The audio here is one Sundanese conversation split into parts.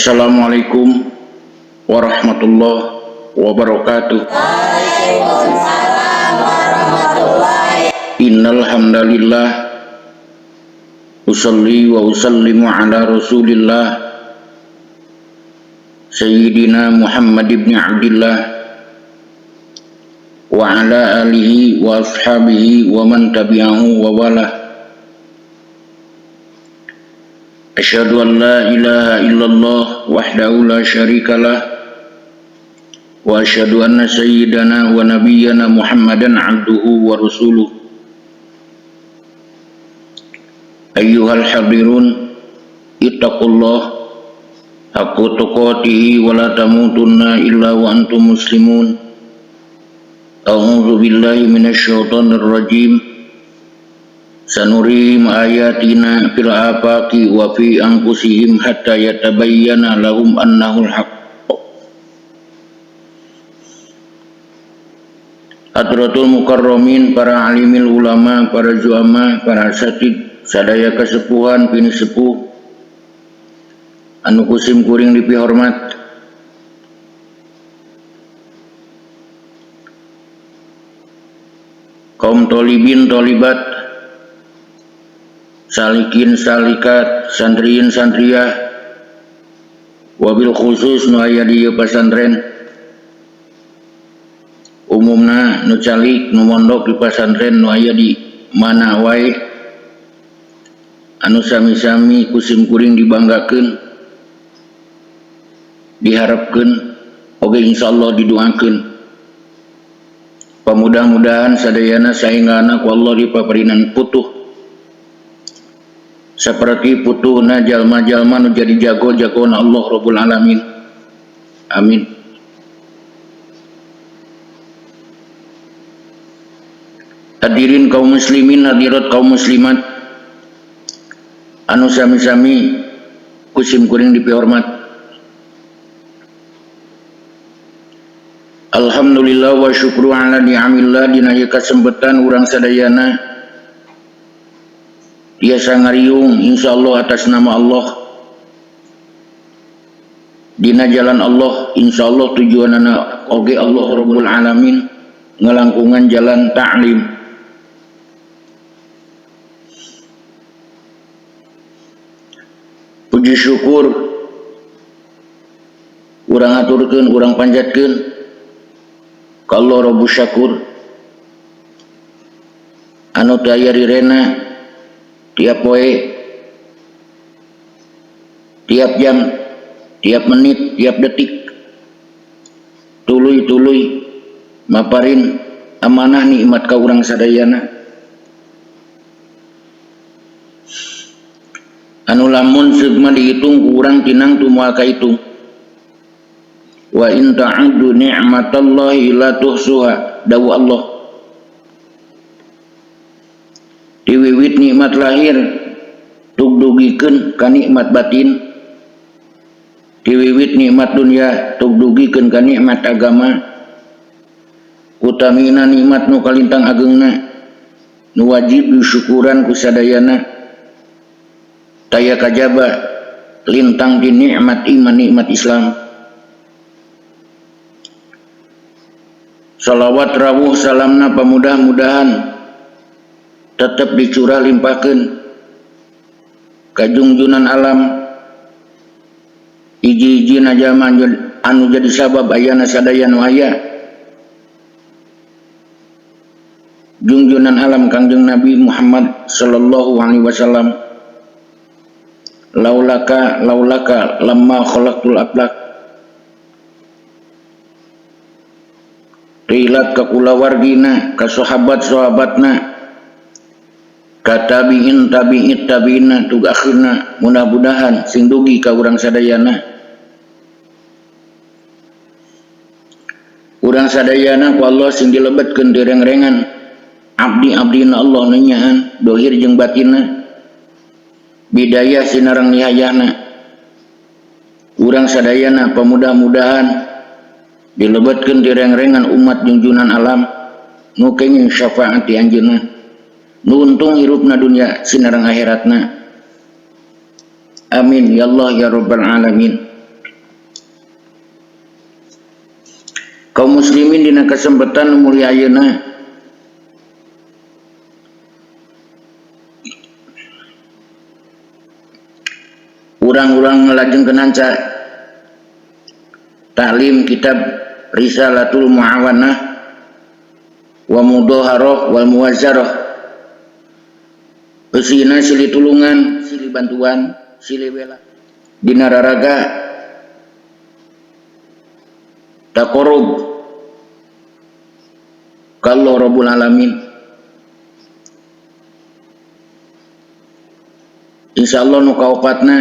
Assalamualaikum warahmatullahi wabarakatuh. Waalaikumsalam warahmatullahi. Innal hamdalillah usalli wa usallimu ala Rasulillah Sayyidina Muhammad ibn Abdillah wa ala alihi wa ashabihi wa man tabi'ahu wa wala. Asyhadu an la ilaha illallah wahdahu la syarikalah wa asyhadu anna sayyidana wa nabiyyana Muhammadan abduhu wa rasuluh. Ayyuhal hadirun, ittaqullah haqqa tuqatihi wa la tamutunna illa wa antum muslimun. A'udzu billahi minasyaitonir rajim. Sanurihim ayatina fil afaqi wa fi anfusihim hatta yatabayyana lahum annahul haqq. Hadratul mukarramin, para alimil ulama, para zuama, para asatid, sadaya kesepuhan pini sepuh anu kusim kuring dipihormat. Kaum tolibin tolibat, salikin salikat, santriin santriah, wabil khusus nu aya di ieu pasantren, umumna nu calik nu mondok di pasantren nu aya di mana wae, anu sami-sami kusim kuring dibanggakeun, diharapkeun, oge insyaallah didoakeun. Pamudah-mudahan sadayana saengana ku Allah dipaparinan putuh seperti putuhna jalma-jalma nu jadi jago-jagona Allah Rabbul Alamin. Amin. Hadirin kaum muslimin, hadirat kaum muslimat anu sami-sami kusim kuring dipihormat. Alhamdulillah wa syukru ala ni'amillah, dina ieu kasempatan urang sadayana tiasa ngariung insyaallah atas nama Allah dina jalan Allah, insyaallah tujuanana oge Allah Rabbul Alamin, ngalangkungan jalan ta'lim. Puji syukur urang aturkeun, urang panjatkeun ka Allah Rabbus Syakur anu teu aya rirena tiap poe, tiap jam, tiap menit, tiap detik, tuluy-tuluy maparin amanah nikmat ka urang sadayana anu lamun seugma dihitung ku urang tinang tu moal kahitung. Wa in ta'uddu ni'matallahi la tuhsuha, dawuh Allah. Diwiwit nikmat lahir tugdugikeun ka nikmat batin, diwiwit nikmat dunya tugdugikeun ka nikmat agama, utamina nikmat nu kalintang ageungna nu wajib disyukuran ku sadayana, taya kajaba lintang di nikmat iman, nikmat Islam. Salawat rawuh salamna pamudah-mudahan tetep dicurah limpahkeun ka junjunan alam, hiji-hiji jalma anu jadi sabab ayana sadaya nu aya, junjunan alam Kangjeng Nabi Muhammad sallallahu alaihi wasallam. Laulaka laulaka lamma khalaqtul aflak, rilat ka kulawargina, ka sahabat-sahabatna, ka tabi'in tabi'it tabi'ina tug akhirna, mudah-mudahan sing dugi ka urang sadayana. Urang sadayana ku Allah sing dilebetkeun direngrengan abdi-abdina Allah nu nyaan dohir jeung batinna, bidayah sinareng nihayahna. Urang sadayana pamudah-mudahan dilebetkeun direngrengan umat junjunan alam nu kenging syafaat ti anjeunna, nu untung hirupna dunya sinareng akhiratna. Amin ya Allah ya Rabbal Alamin. Kaum muslimin dina kesempatan mulia ayeuna urang-urang ngalajengkeun hanca taklim kitab Risalatul Muawanah wa Mudhaharah wal Muwazzarah. Eusina silih tulungan, silih bantuan, silih bela dina raraga taqarrub ka Allah Rabbul Alamin. Insyaallah nu kaopatna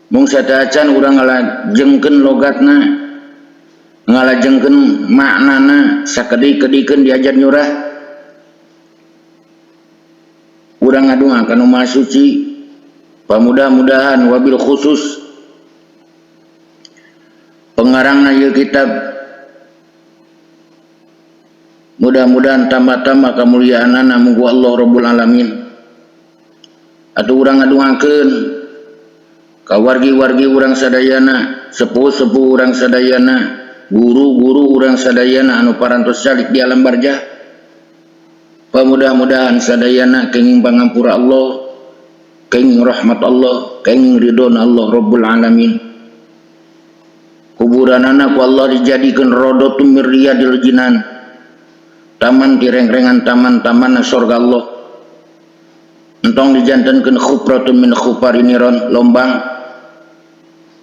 mung sateuacan urang ngalajengkeun logatna, ngalajengkeun maknana, sakedik-kedikeun diajar nyurah. Urang ngadunga ka nu Maha Suci, pamudah-mudahan wabil khusus pengarangna ieu kitab mudah-mudahan tambah-tambah kemuliaanana mugu Allah Rabbul Alamin. Atuh urang ngadungakeun ka wargi-wargi urang sadayana, sepuh-sepuh urang sadayana, guru-guru urang sadayana anu parantos calik di alam barjah. Pamudah-mudahan sadayana kenging pangampura Allah, kenging rahmat Allah, kenging ridhona Allah Rabbul Alamin. Kuburanana ku Allah dijadikeun raudhatun min riyadil jinan, taman tirengrengan taman-taman surga Allah. Entong dijantenkeun khufratun min khufari niron, lombang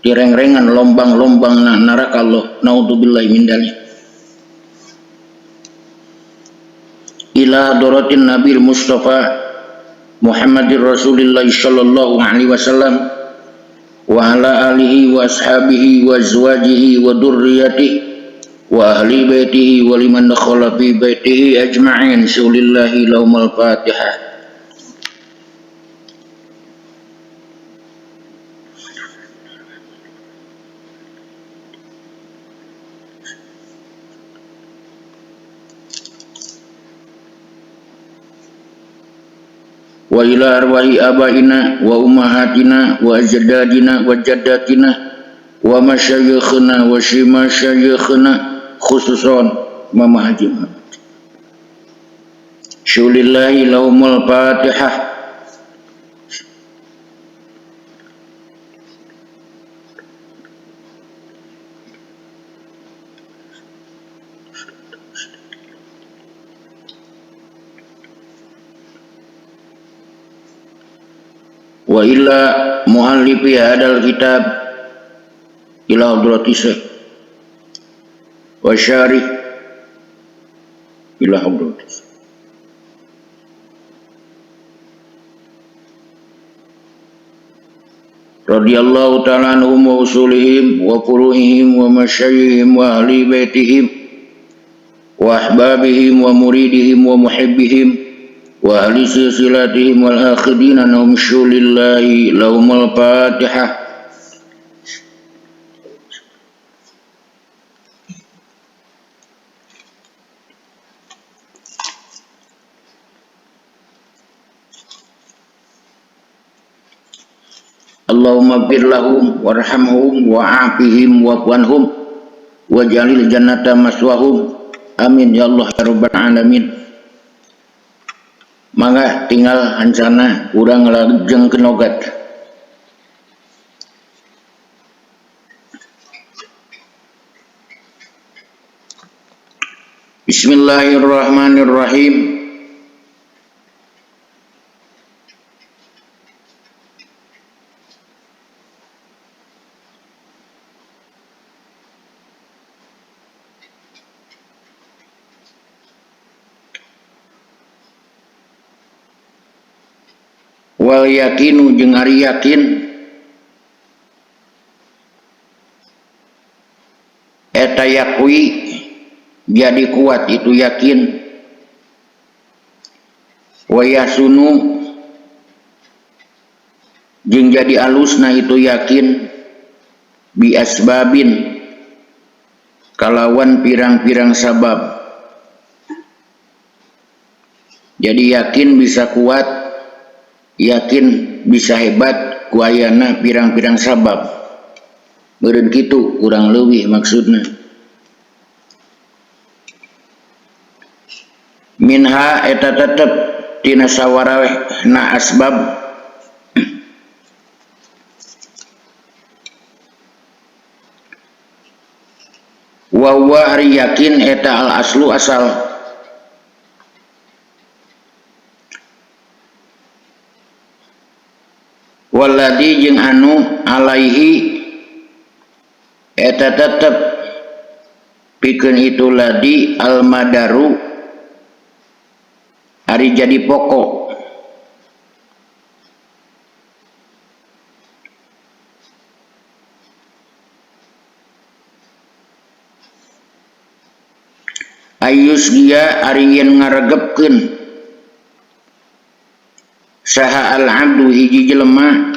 tirengrengan lombang-lombang na neraka Allah. Naudzubillahi min dzalik. Ila hadratin Nabil Mustafa Muhammadir Rasulillah sallallahu alaihi wasallam wa ala alihi wa ashabihi wa azwajihi wa dzurriyyatihi wa ahli baitihi wa liman dakhala fi baitihi ajma'in. Sulillahi lahumul Fatihah. Wa ila arwahi abaina wa ummahatina wa ajdadina wa jaddatina wa masyayikhna wa shimasyayikhna khususon Mama Haji Muhammad. Syulillahi lahumul Fatihah. Wa ila muallifi hadal kitab ila hadrati syekh wa syarih ila hadrati syekh. Radhiyallahu ta'ala anhum wa usulihim wa furu'ihim wa masyayihim wa ahli baitihim wa ahbabihim wa muridihim wa muhibbihim wa ahli silsilatihim wal akhidina nahum syulillahi lahumul Fatihah. Allahumma ighfir lahum warhamhum wa'afihim wa'fu anhum waj'alil jannata maswahum. Amin ya Allah ya rabbal alamin. Mangga tinggal hancana urang lajengkeun logat. Bismillahirrahmanirrahim. Wal yakinu jeung ari yakin eta yakwi jadi kuat itu yakin, wa yasunu jeung jadi alusna itu yakin, bi asbabin kalawan pirang-pirang sabab. Jadi yakin bisa kuat, yakin bisa hebat kuayana pirang-pirang sabab. Meureun kitu kurang leuwih maksudna. Minha eta tetep tina sawarehna asbab wa huwa ari yakin eta al aslu asal walladzi jeung anu alaihi eta tetep pikeun itu ladi al madaru ari jadi pokok ayus dia ari yen ngaregepkeun saha al abdu hiji jelema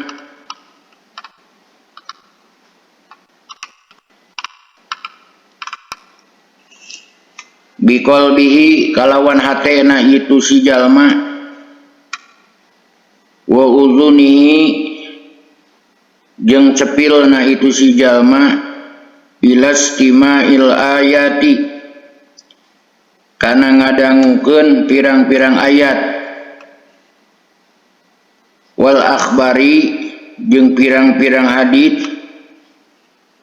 biqalbihi kalawan hatena itu si jalma wa uzunihi jeung cepilna itu si jalma ilastima'il ayati kana ngadangukeun pirang-pirang ayat wal akhbari jeung pirang-pirang hadits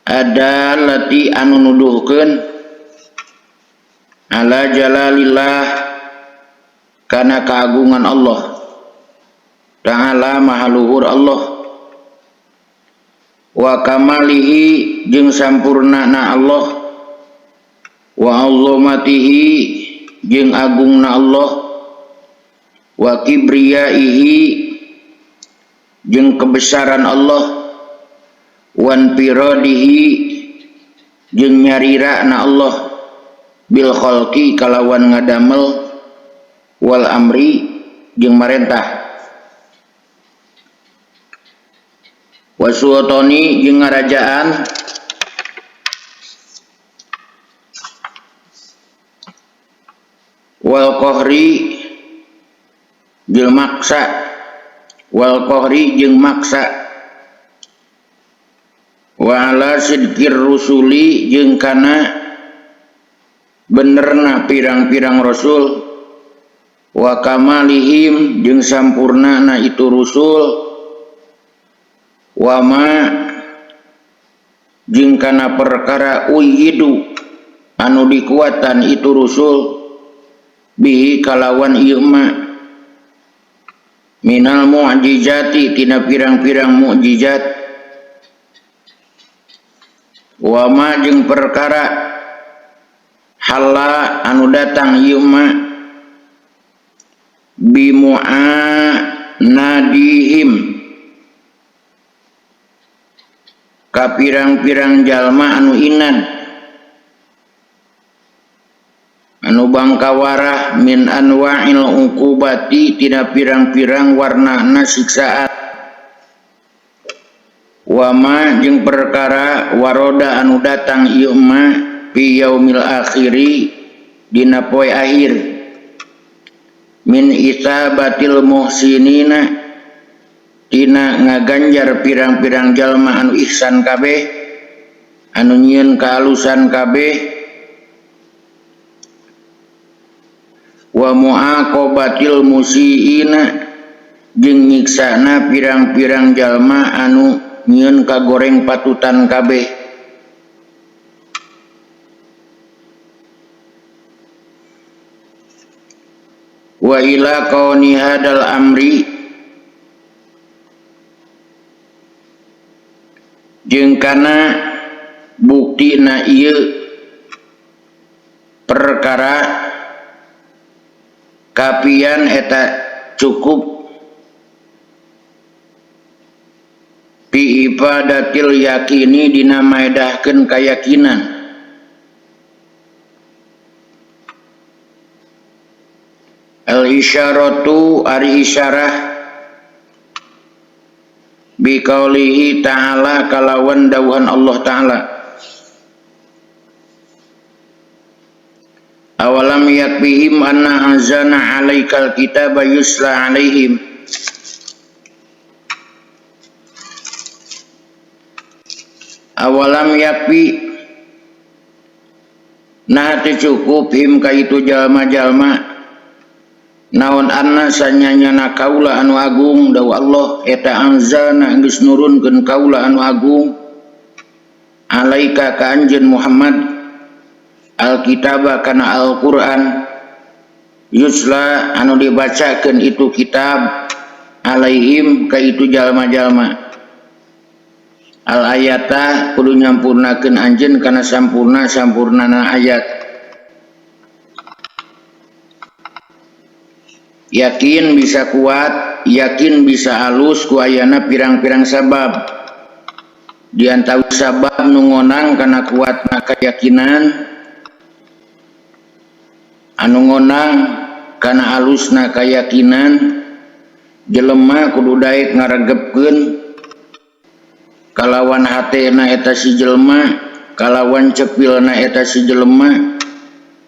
adalati anu nuduhkeun ala jalalillah kana keagungan Allah ta'ala maha luhur Allah wa kamalihi jeung sampurnana Allah wa azamatihi jeung agungna Allah wa kibriyaihi jeung kebesaran Allah wan piradihi jeung nyarirana Allah bil khalqi kalawan ngadamel wal amri jeung marentah wa sultani jeung ngarajaan wal qahri jeung maksa wal qahri jeung maksa wa ala sidqir rusuli jeung kana benerna pirang-pirang rasul wa kamalihim jeung sampurnana itu rusul wa ma jeung kana perkara uyidu anu dikuatan itu rusul bihi kalawan ieu ma minal mu'jizati tina pirang-pirang mukjizat wa ma jeung perkara hala anu datang ieu ma bimu'anadihim ka pirang-pirang jalma anu inad anu bangkawarah min anwa'il uqubati tina pirang-pirang warnana siksaan wa ma jeung perkara waroda anu datang ieu ma fi yaumil akhiri dina poe akhir min isabatil muhsinina tina ngaganjar pirang-pirang jalma anu ihsan kabeh anu nyieun kaalusan kabeh wa muaqabatil musiina jeung nyiksana pirang-pirang jalma anu nyieun kagoreng patutan kabeh. Wa ila kauni hadal amri jeung kana buktina ieu perkara kapian eta cukup pi ibadatil yakini dina maedahkeun kayakinan al isyaratu ari isyarah bi qaulihi ta'ala kalawan dawuhan Allah ta'ala awalam yakfihim anna anzalna 'alaikal kitaba yusla 'alaihim Awalam yakfi nah teu cukup him ka itu jalma-jalma naon anna sanyanyana kaula anu agung dawuh Allah eta anzalna geus nurunkeun kaula anu agung alaika ka anjeun Muhammad alkitaba kana Al-Qur'an yusla anu dibacakeun itu kitab alaihim ka itu jalma-jalma. Al ayata kudu nyampurnakeun anjeun kana sampurna-sampurnana ayat. Yakin bisa kuat, yakin bisa alus ku ayana pirang-pirang sabab. Di antara sabab nu ngonang kana kuatna keyakinan, anu ngonang kana alusna keyakinan, jelema kudu daek ngaregepkeun kalawan hatena eta si jelema, kalawan cepilna eta si jelema,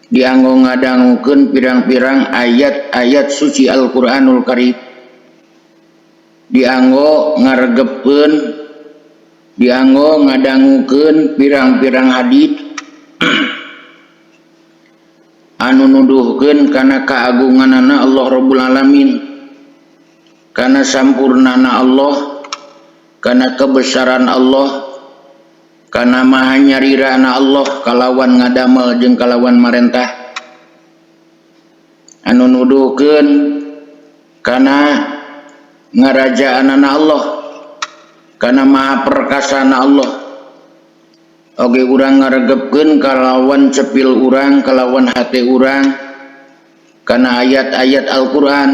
dianggo ngadangukeun pirang-pirang ayat-ayat suci Al-Qur'anul Karim, dianggo ngaregepkeun, dianggo ngadangukeun pirang-pirang hadis anu nuduhkeun kana keagunganana Allah Rabbul Alamin, kana sampurnana Allah, kana kebesaran Allah, kana maha nyarirana Allah kalawan ngadamel jeung kalawan marentah, anu nuduhkeun kana ngarajaanana Allah, kana maha perkasana Allah. Oge urang ngaregepkeun kalawan cepil urang, kalawan hate urang kana ayat-ayat Al-Qur'an,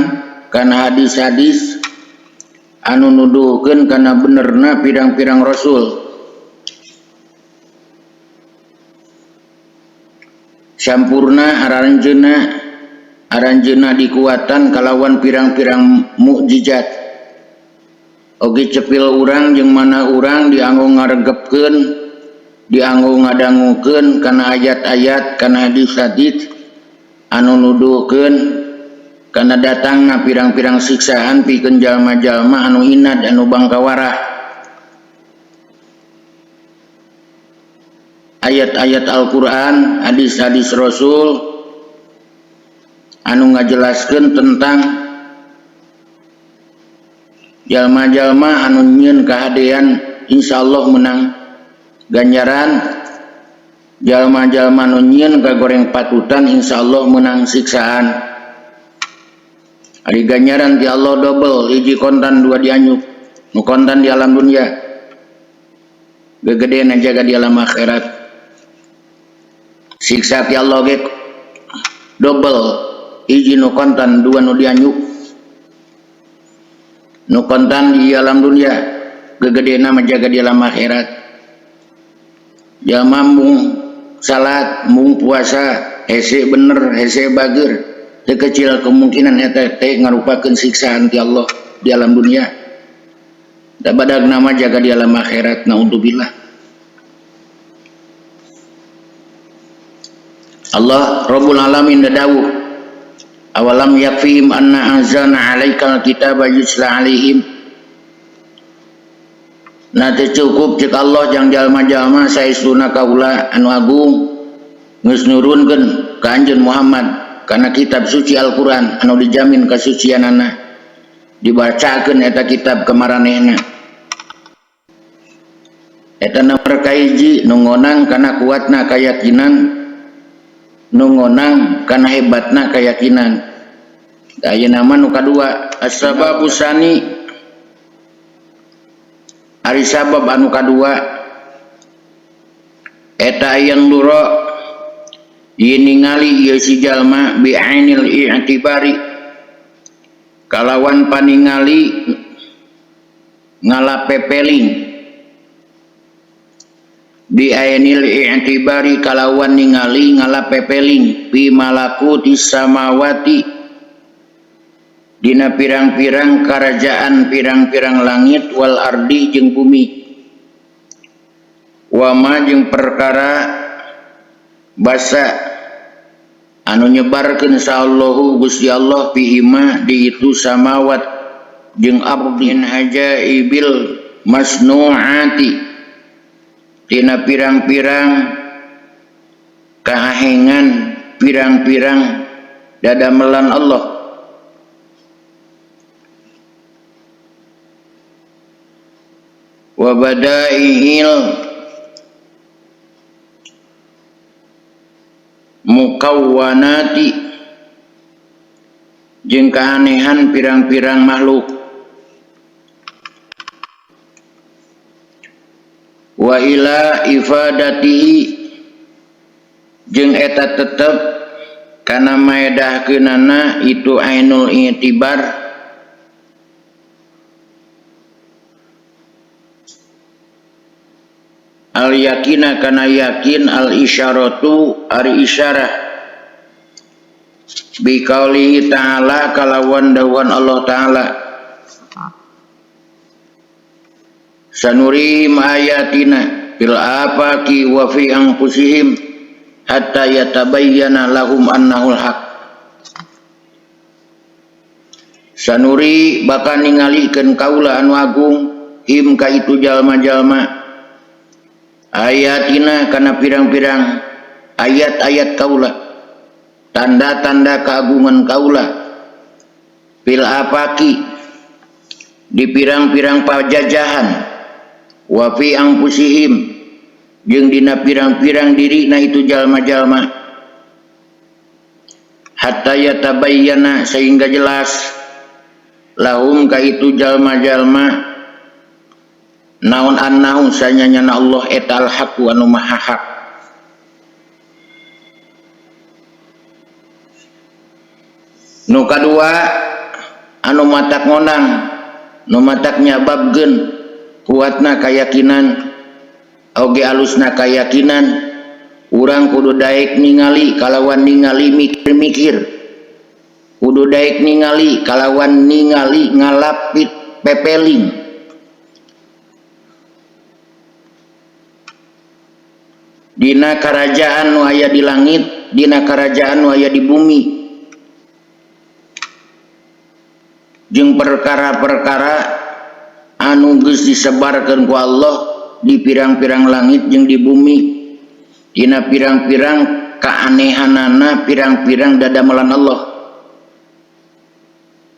kana hadis-hadis anu nuduhkeun kana benerna pirang-pirang rasul. Sampurna aranjeuna, aranjeuna dikuatan kalawan pirang-pirang mukjizat. Oge cepil urang jeung mana urang dianggo ngaregepkeun, dianggo ngadangukeun kana ayat-ayat, kana hadis-hadis anu nuduhkeun kana datangna pirang-pirang siksaan pikeun jalma-jalma anu inad, anu bangkawarah. Ayat-ayat Al-Qur'an, hadis-hadis Rasul anu ngajelaskeun tentang jalma-jalma anu nyieun kahadean insyaallah menang ganjaran, jalma-jalma anu nyieun kagoreng patutan insyaallah menang siksaan. Ari ganjaran ti Allah dobel, hiji kontan dua dianyuk, nu kontan di alam dunia gegedean jaga di alam akhirat. Siksa ti Allah ge dobel, hiji nu kontan dua nu dianyuk, nu kontan di alam dunia gegedeana mah jaga di alam akhirat. Jalma mung salat, mung puasa, hese bener, hese bager, teu kecil kemungkinan eta teh ngarupakeun siksaan ti Allah di alam dunia. Da badagna mah jaga di alam akhirat, naudzubillah. Allah Rabbul Alamin dawuh, awalam yakfihim anna anzalna alaikal kitaba yusla alaihim. Nah teu cukup cek Allah jang jalma-jalma saestuna kaula anu agung geus nurunkeun ka anjeun Muhammad kana kitab suci Al-Qur'an anu dijamin kasucianana, dibacakeun eta kitab ka maranehna. Eta nomor kahiji nu ngonang kana kuatna kayakinan, nu ngonang kana hebatna kayakinan. Ayeuna mah nu kadua, as-sababu sani, ari sabab anu kadua eta ayan luro yen ningali ieu si jalma bi ainil i'tibari kalawan paningali ngalapepeling, bi ainil i'tibari kalawan ningali ngalapepeling bi malakuti samawati dina pirang-pirang kerajaan pirang-pirang langit wal ardi jeung bumi, wama jeung perkara basa anu nyebarkeun saAllahu Gusti Allah fihima di itu samawat jeung ardin ajaibil masnuati Tina pirang-pirang kaahengan pirang-pirang dadamelan Allah. Wa badaihil mukawwanati jeung kaanehan pirang-pirang makhluk. Wa ila ifadatihi jeung eta tetep kana maedahkeunana itu ainul i'tibar al yakina kana yakin al isyaratu ari isyarah bi qaulihi ta'ala kalawan dawuhan Allah ta'ala sanurihim ayatina fil afaqi wa fi anfusihim hatta yatabayyana lahum annahul haq. Sanuri bakal ningalikeun kaula anu agung him ka itu jalma-jalma ayatina kana pirang-pirang ayat-ayat kaula, tanda-tanda keagungan kaula fil afaqi di pirang-pirang pajajahan wa fi anfusihim jeung dina pirang-pirang dirina itu jalma-jalma hatta yatabayyana sehingga jelas lahum ka itu jalma-jalma naon annahu sanyanyana Allah eta al-haqqu anu maha hak. Nu kadua anu matak ngonang, nu matak nyababkeun kuatna kayakinan oge alusna kayakinan, urang kudu daek ningali kalawan ningali mikir-mikir, kudu daek ningali kalawan ningali ngalapit pepeling. Dina karajaan nu aya di langit, dina karajaan nu aya di bumi, jeung perkara-perkara anu geus disebarkeun ku Allah di pirang-pirang langit jeung di bumi, dina pirang-pirang kaanehanana pirang-pirang dadamelan Allah,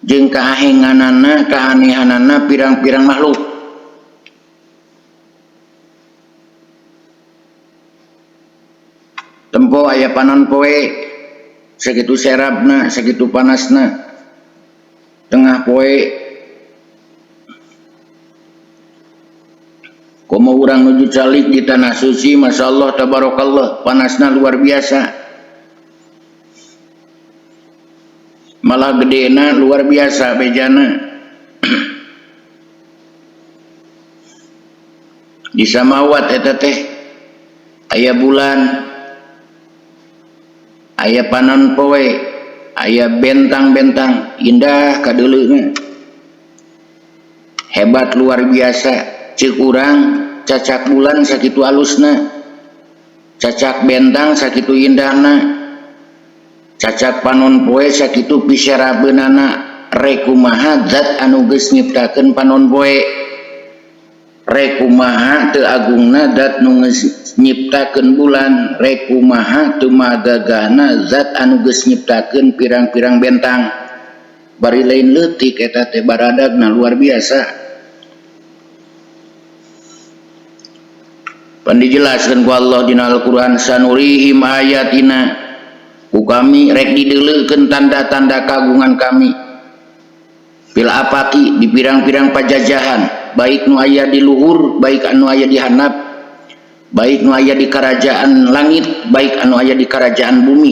jeung kaahenganana kaanehanana pirang-pirang makhluk. Tempo aya panon poe sakitu serabna sakitu panasna tengah poe komo urang nuju calik di tanah suci, masyaallah tabarakallah panasna luar biasa, malah gedena luar biasa bejana. Di samawat eta teh aya bulan, aya panon poe, aya bentang-bentang indah kadeuleuna, hebat luar biasa. Ceuk urang cacak bulan sakitu alusna, cacak bentang sakitu indahna, cacak panon poe sakitu piserabeunana. Rek kumaha zat anu geus nyiptakeun panon poe, rek kumaha teu agungna zat nu geus nyiptakeun bulan, rek kumaha teu magagahna zat anu geus nyiptakeun pirang-pirang bentang. Bari lain leutik eta teh baradagna luar biasa. Pan dijelaskeun ku Allah dina Al-Qur'an sanurihim ayatina, ku kami rek dideulekeun tanda-tanda kagungan kami fil afaqi di pirang-pirang pajajahan, baik nu aya di luhur, baik anu aya di handap, baik nu aya di kerajaan langit, baik anu aya di kerajaan bumi,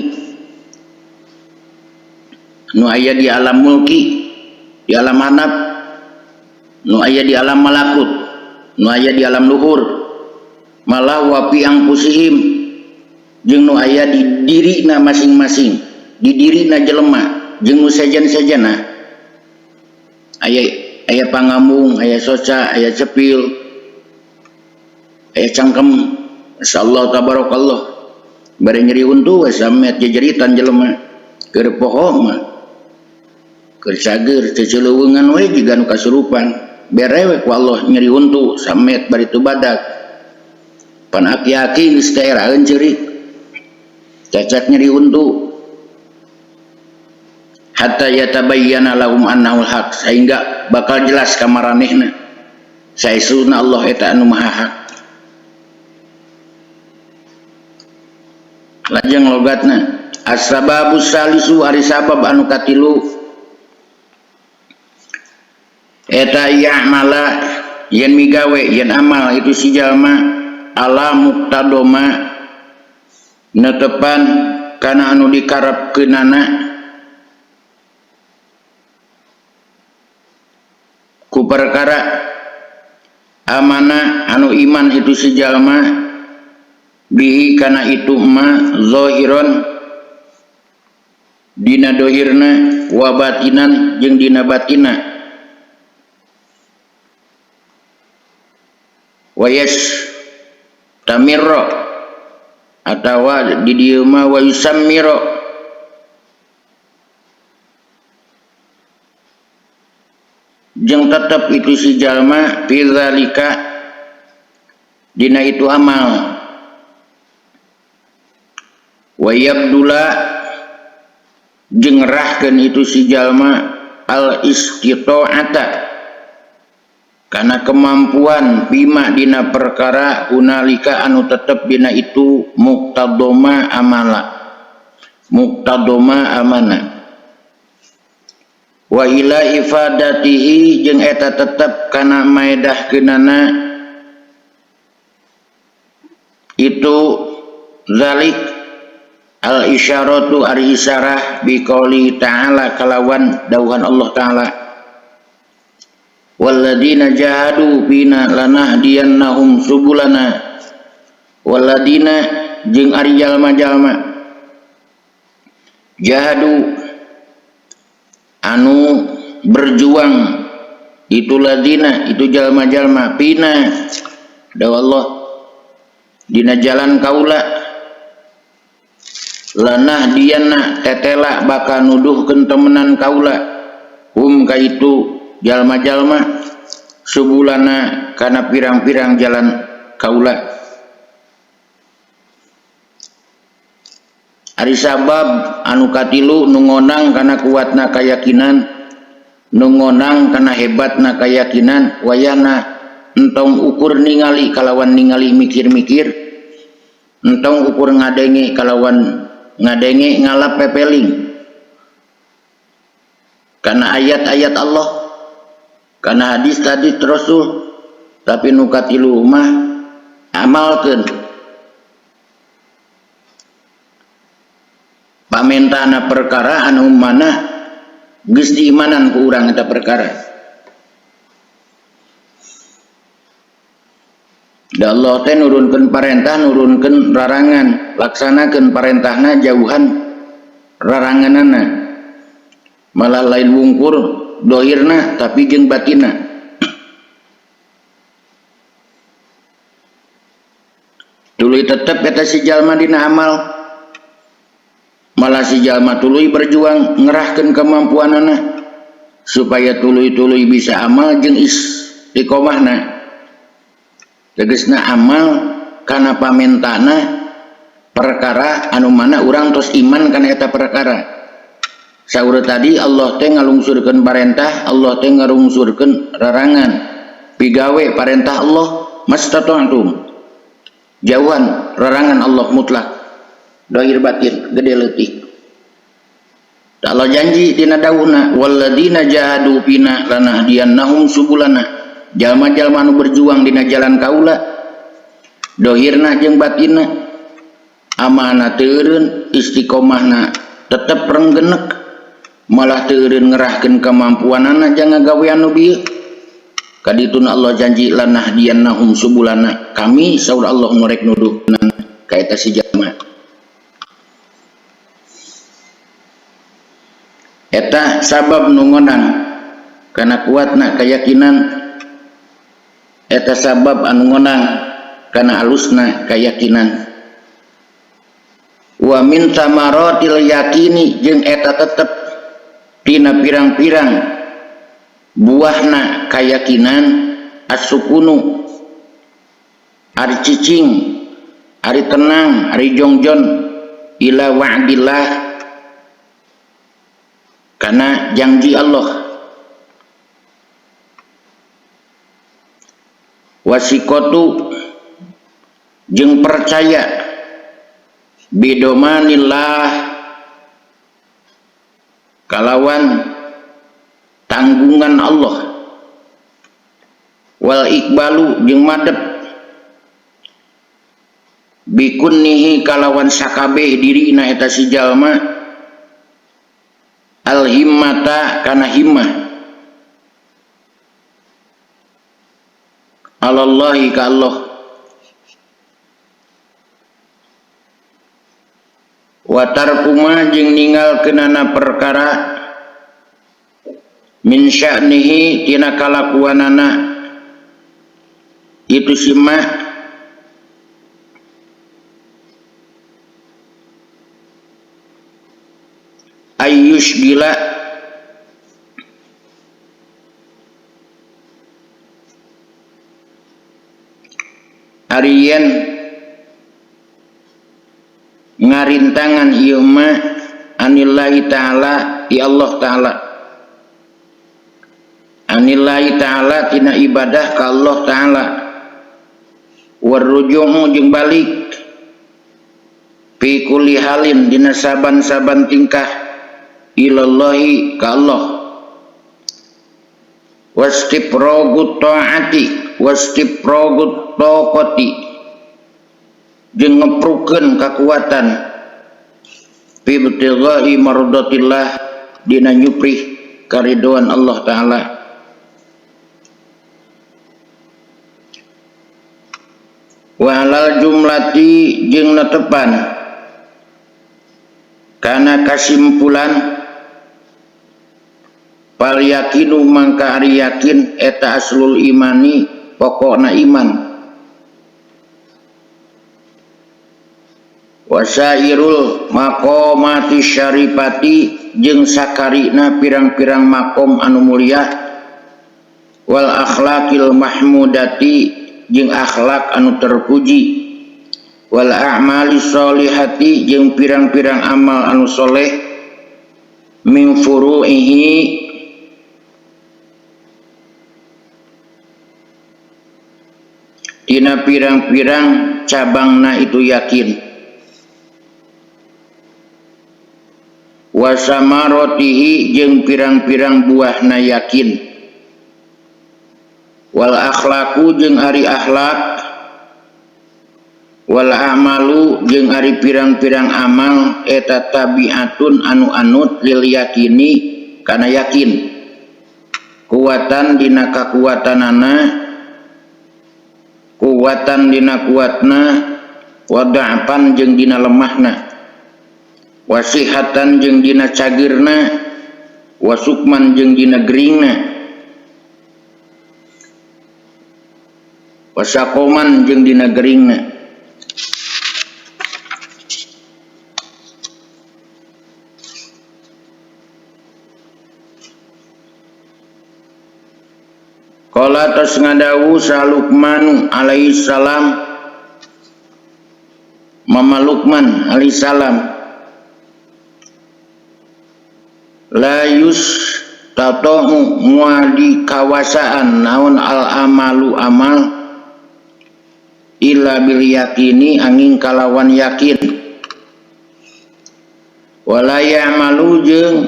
nu aya di alam mulki, di alam handap, nu aya di alam malakut, nu aya di alam luhur, malah wa fi anfusihim jeung nu aya di dirina masing-masing, di dirina jelema jeung nu sejen-sejena. Aya pangambung, aya soca, aya cepil, aya cangkem. Masyaallah tabarakallah. Bari nyeri huntu we samet jejeritan jelema keur poho mah. Keur cager ceceuleuweungan we jiga nu kasurupan. Bere we ku Allah nyeri huntu samet bari teu badag. Pan aki-aki geus daeraheun ceurik. Cacak nyeri huntu. Hatta yatabayyana lahum annahul haq, sehingga bakal jelas ka maranehna saestuna Allah eta anu maha hak. Lajeng logatna as-sababus salisu ari sabab anu katilu eta ya'mala yen migawe yen amal itu si jalma ala muqtadoma netepan kana anu dikarepkeunana ku perkara amana anu iman itu si jalma bihi kana itu ma zahiron dina dohirna wa batinan jeung dina batina wa yas tamirra atawa di dieu mah wa yusammira jeung tetep itu si jalma fi zalika dina itu amal wa yabdula jeung ngerahkeun itu si jalma al istita'ata kana kemampuan bima dina perkara hunalika anu tetep dina itu muqtadoma amala muqtadoma amana wa ila ifadatihi jeung eta tetep kana maedahkeunana itu zalik al isyaratu ari isyarah biqauli ta'ala kalawan dawuhan Allah ta'ala walladzina jahadu fina lanahdiyannahum subulana walladzina jeung ari jalma-jalma jahadu anu berjuang itu ladina itu jalma-jalma pina dawa Allah dina jalan kaula lanah diana tetela bakal nuduhkeun temenan kaula hum ka itu jalma-jalma subulana kana pirang-pirang jalan kaula. Ari sabab anu katilu nu ngonang kana kuatna kayakinan, nu ngonang kana hebatna kayakinan, wayahna entong ukur ningali kalawan ningali mikir-mikir, entong ukur ngadenge kalawan ngadenge ngalap pepeling kana ayat-ayat Allah, kana hadis-hadis Rasul, tapi nu katilu mah amalkeun. Pamentana perkara anu mana geus diimanan ku urang eta perkara. Da Allah teh nurunkeun parentah, nurunkeun rarangan, laksanakeun parentahna jauhan raranganana. Malah lain wungkur dohirna tapi jeung batinna. Tuluy tetep eta si jalma dina amal. Malah si jalma tuluy berjuang ngerahkeun kemampuanana supaya tuluy-tuluy bisa amal jeung istiqomahna. Tegasna amal kana pamentana perkara anu mana urang tos iman kana eta perkara. Saur tadi Allah teh ngalungsurkeun parentah, Allah teh ngalungsurkeun rarangan. Pigawe parentah Allah mastata'tum. Jauhan rarangan Allah mutlak. Dohir batin gede leutik. Allah janji dina dawuhna walladzina jahadu fina lanahdiyannahum subulana. Jalma-jalma anu berjuang dina jalan kaula dohirna jeung batinna amanah teu eureun, istiqomahna tetep renggenek, malah teu eureun ngerahkeun kemampuanana jang ngagawean nu bieu. Kadituna Allah janji lanahdiyannahum subulana. Kami saur Allah nu rek nuduhna ka eta si jalma. Eta sabab nu ngonang kana kuatna keyakinan, eta sabab anu ngonang kana alusna keyakinan. Wa min samaratil yakini jeung eta tetep tina pirang-pirang buahna keyakinan as-sukunu ari cicing Ari tenang, ari jongjon ila wa'dillah kana janji Allah. Wasikotu jeung percaya bidomanillah kalawan tanggungan Allah, wal iqbalu jeung madep bikunnihi kalawan sakabeh dirina eta si jalma al himmata kana himmah alallahi ka Allah, wa tarkuma jeung ninggalkeunana perkara min sya'nihi tina kalakuanana itu sima ayyush gila ariyen ngarintangan ieu ma anillahi ta'ala ti Allah ta'ala, anillahi ta'ala tina ibadah ka Allah ta'ala, warruju'u jeung balik fi kulli halin dina saban-saban tingkah ilallahi ka Allah, wastiprogut ta'ati wastiprogut taqati jeung ngeprukeun kakuatan fi ibtigha'i mardatillah dina nyuprih karidoan Allah ta'ala. Wa alal jumlati jeung netepan kana kasimpulan fal yakinu mangka ari yakin eta aslul imani pokokna iman, wasairul maqamati syarifati jeung sakarina pirang-pirang makom anu mulia, wal akhlaqil mahmudati jeung akhlak anu terpuji, wal a'mali sholihati jeung pirang-pirang amal anu soleh, min furu'ihi tina pirang-pirang cabangna itu yakin, wasamarotihi jeung pirang-pirang buahna yakin, wal akhlaku jeung ari akhlak, wal amalu jeung ari pirang-pirang amal eta tabiatun anu anut lil yakini kana yakin, kuatan dina kakuatanana, kuatan dina kuatna, wada'pan jeung dina lemahna, wasihatan jeung dina cagirna, wasukman jeung dina geringna, wasakoman jeung dina geringna. Qala tos ngadawu sa Luqman alaihi salam, Mama Luqman alaihi salam, la yus tato'u muadi kawasaan naon al amalu amal illa bil yakini angin kalawan yakin, wala ya'malu jeung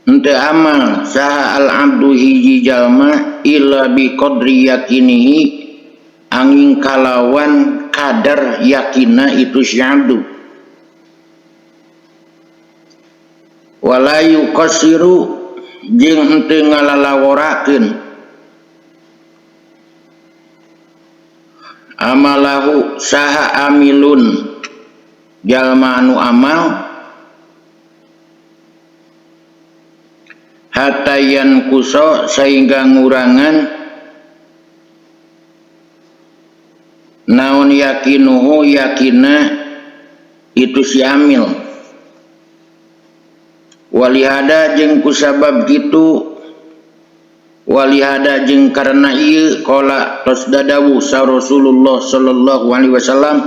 henteu amal saha al abdu hiji jalma illa bi qadri yakinihi angin kalawan kadar yakina itu si abdu, wala yuqassiru jeung henteu ngalalaworakeun amalahu saha amilun jalma anu amal hatayan kuso sehingga ngurangan naon yakinuhu yakina itu si amil, walihada jeung kusabab kitu Walihada jeung karena ieu qala tos dadawu sa Rasulullah sallallahu alaihi wasallam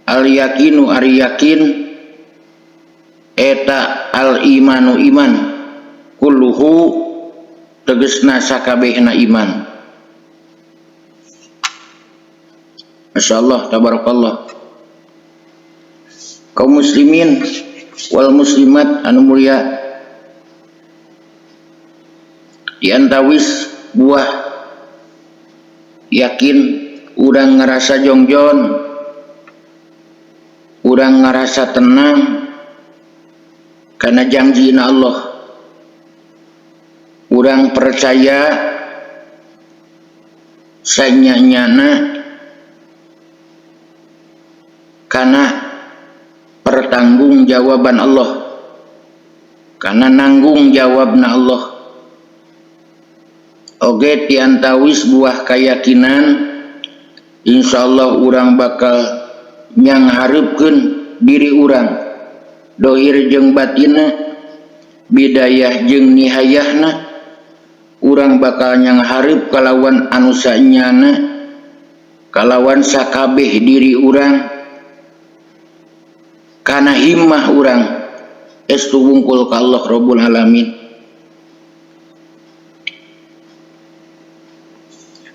al yakinu ari yakin eta al imanu iman kulluhu tegesna sakabehna iman. Masyaallah tabarakallah. Kaum muslimin wal muslimat anu mulia, diantawis buah yakin urang ngerasa jongjon, urang ngerasa tenang karena janjina Allah. Urang percaya sanyanyana karena pertanggungjawaban Allah, karena nanggung jawabna Allah. Oge tiantawis buah keyakinan insyaallah urang bakal nyanghareupeun diri urang dohir jeung batina, bidayah jeung nihayahna, urang bakal nyanghareup kalawan anu sanyana, kalawan sakabeh diri urang, kana himmah urang estu wungkul ka Allah Rabbul Alamin.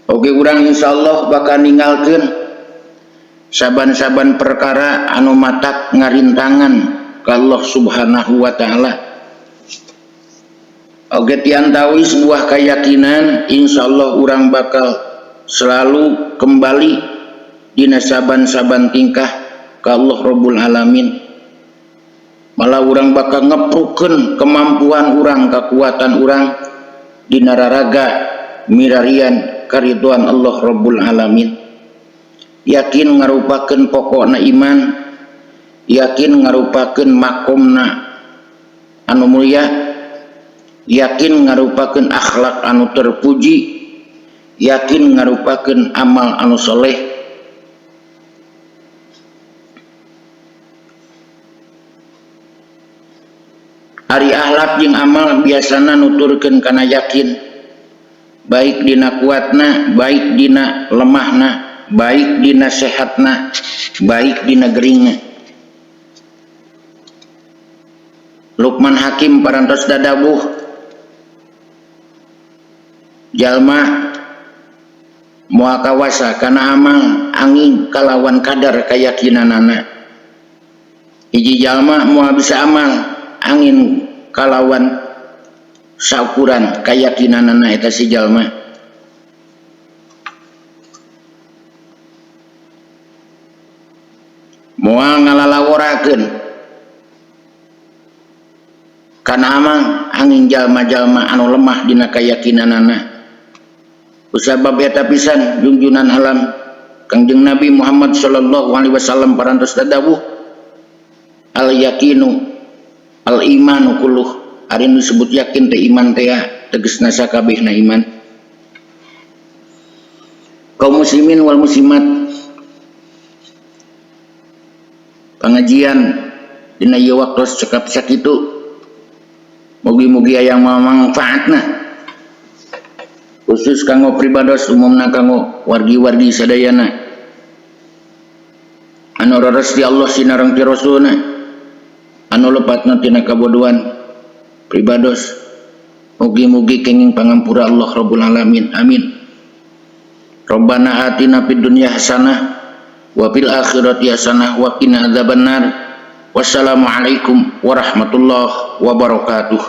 Oke, urang insyaallah bakal ninggalkeun saban-saban perkara anu matak ngarintangan ka Allah Subhanahu wa taala. Oge tiantawi sebuah keyakinan insyaallah urang bakal selalu kembali dina saban-saban tingkah ka Allah Rabbul Alamin. Malah urang bakal ngeprukeun kemampuan urang, kekuatan urang dina raraga mirarian kariduan Allah Rabbul Alamin. Yakin ngarupakeun pokokna iman, yakin ngarupakeun makomna anu mulia, yakin ngarupakeun akhlak anu terpuji, yakin ngarupakeun amal anu soleh. Ari akhlak jeung amal biasana nuturkeun kana yakin, baik dina kuatna, baik dina lemahna, baik dina sehatna, baik dina geringna. Luqman Hakim parantos dadabuh jalma moal kawasa kana amal angin kalawan kadar keyakinanana. Hiji jalma moal bisa amal angin kalawan saukuran keyakinanana eta si jalma. Moal ngalalaworakeun kana amal angin jalma-jalma anu lemah dina keyakinanana. Kusabab eta pisan junjunan alam Kangjeng Nabi Muhammad sallallahu alaihi wasallam parantos dadawuh al yakinu al imanu kulluh. Ari nu disebut yakin teh iman teh tegesna sakabehna iman. Kaum muslimin wal muslimat, pengajian dina ieu waktos cekap sakitu, mugi-mugi aya mangfaatna khusus kanggo pribados, umumna kanggo wargi-wargi sadayana anu raras di Allah sinareng ti Rasulna, anu lepatna tina kabodohan pribados. Mugi-mugi kenging pangampura Allah Rabbul Alamin. Amin. Rabbana atina fid dunya hasanah wa fil akhirati hasanah wa qina adzabannar. Wassalamualaikum warahmatullahi wabarakatuh.